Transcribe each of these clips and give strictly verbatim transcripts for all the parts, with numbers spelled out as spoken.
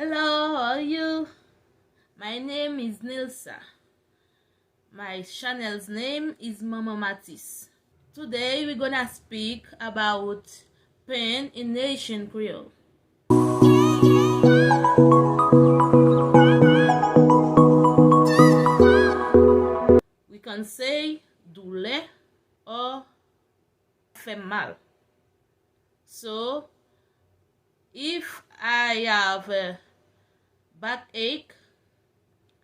Hello, how are you? My name is Nilsa. My channel's name is Mama Matis. Today we're gonna speak about pain in Haitian Creole. We can say doulè or fè m mal. So, if I have a backache,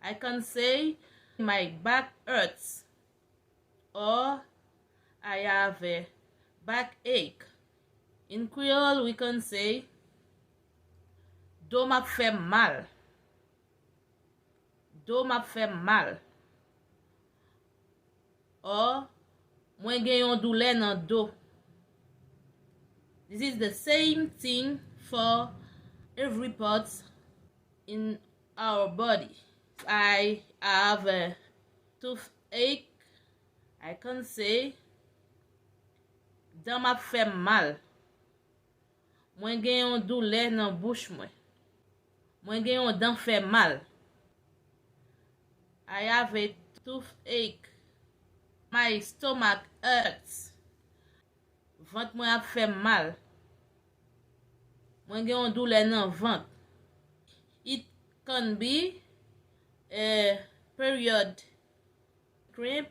I can say my back hurts or I have a backache. In Creole, we can say do m ap fè m mal. Do m ap fè m mal. Or, mwen gen yon doulè nan do. This is the same thing for every part in our body. I have a toothache. I can say, dan m ap fè m mal. Mwen gen yon doulè nan bouch mwen. Mwen gen yon dan fè mal. I have a toothache. My stomach hurts. Vant mwen ap fè m mal. Mwen gen yon doulè nan vant. It can be a period cramp,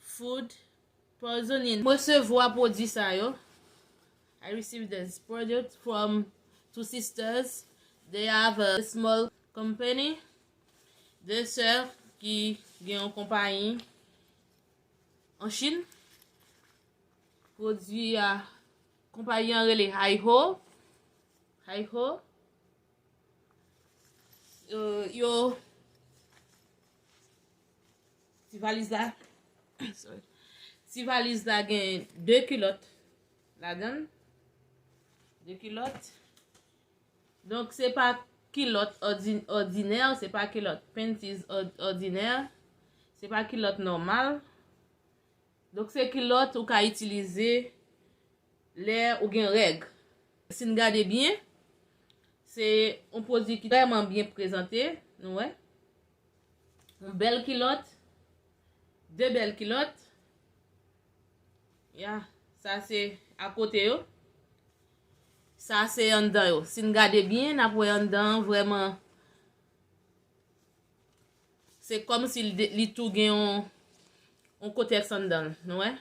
food poisoning. M resevwa pwodui sa yo. I received this product from two sisters. They have a small company. De sè ki gen yon konpayi an Chin. Pwodui a, konpayi an rele Haiho. Haiho. Euh, yo, ti valiz la, sorry. Ti valiz la gen de kilòt ladan l. De kilòt. Donk, se pa kilòt òdi-, òdinè, se pa kilòt panties òd-, òdinè, se pa kilòt nòmal. Donk, se kilòt ou ka itilize lè ou gen règ. Si n gade byen, se yon pwodui ki vrèman byen prezante, nou wè. Yon bèl kilòt, de bèl kilòt. Ya, sa se akote yo. Sa se anndan yo. Si n gade byen, n ap wè anndan an vrèman, se kòmsi li de-, li tou gen yon, yon kotèks anndan l, nou wè.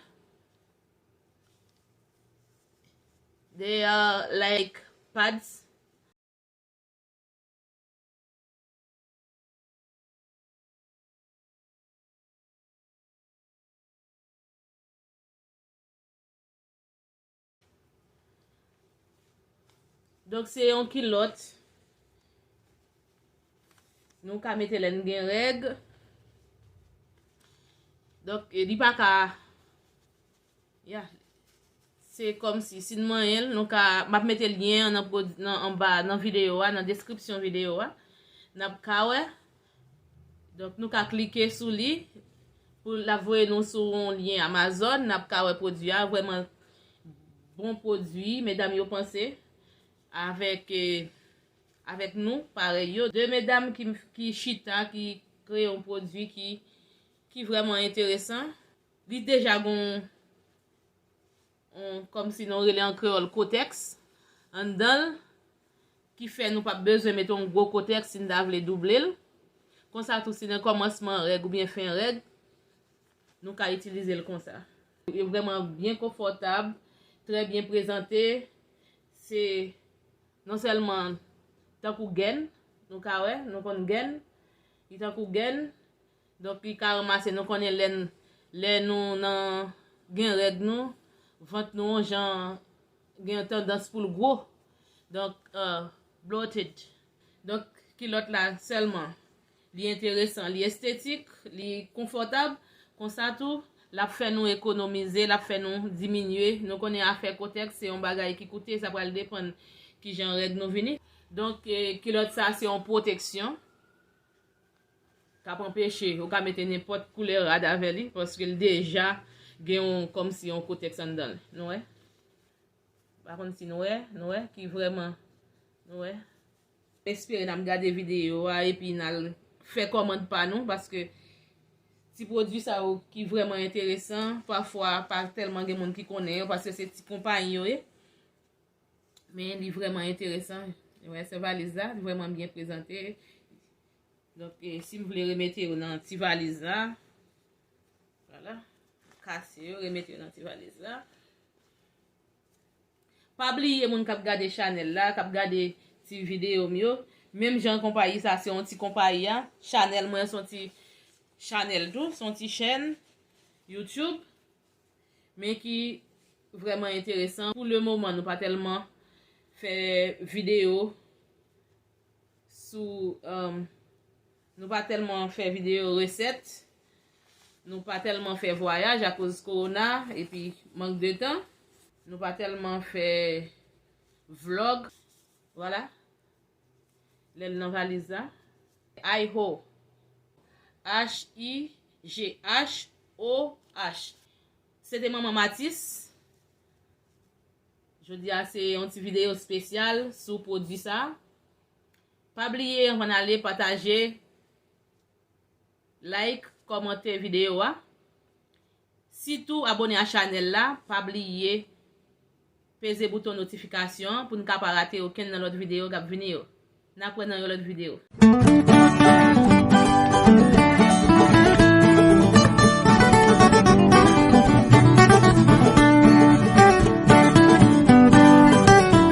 They are like pads. Donk, se yon kilòt. Nou ka mete lè n gen règ. Donk, e li pa ka, ya, se kòmsi, si n manyen l, nou ka, m ap mete lyen an nan pwod-, nan, anba, nan videyo a, nan deskripsyon videyo a. N ap ka wè. Donk, nou ka klike sou li pou l ap voye nou sou yon lyen Amazon. N ap ka wè pwodui a, vrèman bon pwodui, medam yo panse avèk, eh, avèk nou, parèy yo. De medam ki, ki chita, ki kreye yon pwodui ki, ki vrèman enteresan. Li deja gon, on, kòmsi nou rele an kreyòl kotèks anndan l, ki fè nou p ap bezwen mete yon gwo kotèks si n ta vle double l. Konsa tou, si nan kòmansman règ oubyen fen règ, nou ka itilize l konsa. Li vrèman byen konfòtab, trè byen prezante. Se non sèlman tankou gèn, nou ka wè, nou konn gèn, li tankou gèn. Donk, li ka ranmase, nou konnen lè n, lè nou nan, gen règ nou, vant nou yon jan gen tandans pou l gwo. Donk, euh, bloated. Donk, kilòt la sèlman, li enteresan, li estetik, li konfòtab. Konsa tou, l ap fè nou ekonomize, l ap fè nou diminye. Nou konnen afè kotèks se yon bagay ki koute, sa pral depann kijan règ nou vini. Donk, eh, kilòt sa se yon pwoteksyon k ap anpeche, ou ka mete nenpòt koulè rad avè li, paske l deja gen yon, kòmsi yon kotèks anndan l. Nou wè? Pa konn si nou wè, nou wè, ki vrèman, nou wè, Espere n ap gade videyo a epi n al fè kòmand pa nou, paske ti pwodui sa yo ki vrèman enteresan, pafwa pa tèlman gen moun ki konnen yo, paske se ti konpayi yo ye. Men li vrèman enteresan. Wè, se valiz la, li vrèman byen prezante. Donk, e, si m vle remete yo nan ti valiz la, vwala, kase yo, remete yo nan ti valiz la. Pa bliye moun k ap gade chanèl la, k ap gade ti videyo m yo. Menm jan konpayi sa, se yon ti konpayi a. Chanèl mwen, se yon ti chanèl tou, se yon ti chèn YouTube. Men ki vrèman enteresan. Pou le moman, nou pa tèlman fè videyo sou, um, nou pa tèlman fè videyo resèt, nou pa tèlman fè vwayaj akoz kowona epi mank de tan, nou pa tèlman fè vlòg, vwala. Lè l nan valiz la. Iho. H I G H O H. Se te manman Matis. Jodi a se yon ti videyo espesyal sou pwodui sa. Pa bliye, anvan n ale, pataje, like, kòmante videyo a. Sitou abone a chanèl la, pa bliye peze bouton notifikasyon pou n ka pa rate okenn nan lòt videyo k ap vini yo. N ap wè nan yon lòt videyo.